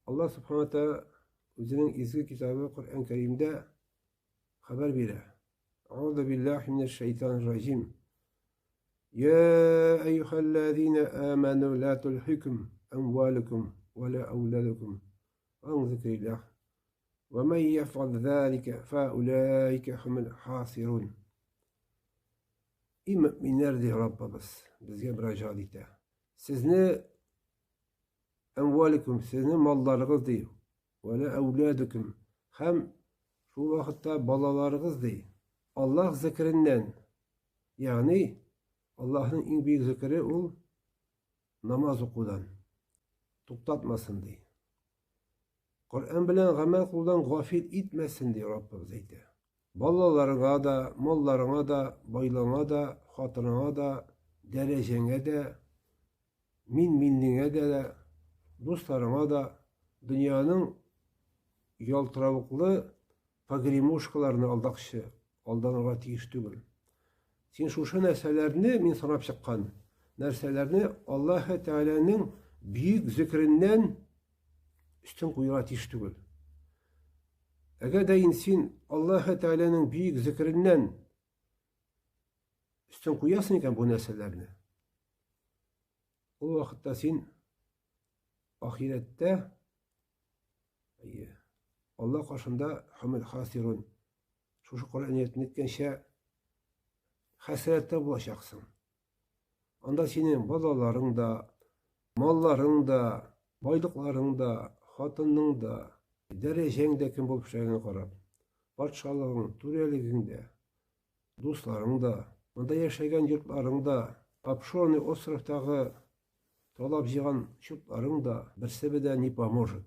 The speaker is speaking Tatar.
Аллаһ Субхана Тәгалә үзенең изге китабы Коръән Кәримдә хәбәр бирә. Аузу биллахи минәш шайтанир раҗим. Я әйюхәлләзина аману ла тулхикум амвалукум ва ла ауладукум ан зикриллах. Ва ман яф'ал залика фа улаика хумул хасирун. И мөэминнәр, ди Раббыбыз, безгә мөрәҗәгать итә. Сезне әмваликум, сезнең малларыгыз ди, вә лә әүләдукум, һәм шул вакытта балаларыгыз ди. Аллаһ зикреннән, ягъни Аллаһның иң бөек зикре ул намаз укудан туктатмасын ди. Коръән белән гамәл кылудан гафил итмәсен ди Раббыбыз әйтә. Балаларыңа да, малларыңа да, байлыгыңа да, хатыныңа да, дәрәҗәңә дә, мин-минлегеңә дә, дусларыңа да, дөньяның ялтыравыклы погремушкаларына алдакчы, алданырга тиеш түгел. Син шушы нәрсәләрне, мин санап чыккан нәрсәләрне Аллаһы Тәгаләнең бөек зикреннән өстен куярга тиеш түгел. Әгәр дә син Аллаһы Тәгаләнең бөек зикреннән өстен куясың икән бу нәрсәләрне, ул вакытта син ахирәттә әйе, Аллаһ каршында хумул хасирун шушы Коръән аятен әйткәнчә хәсрәттә булачаксың. Анда синең балаларың да, малларың да, байлыкларың да, хатының да, дәрәҗәң дә кем булып эшләгәнгә карап, патшалыгың, түрәлегең дә, дусларың да, монда яшәгән йортларың да, обширный островтагы талап җыйган чүпларың да берсе дә не поможет.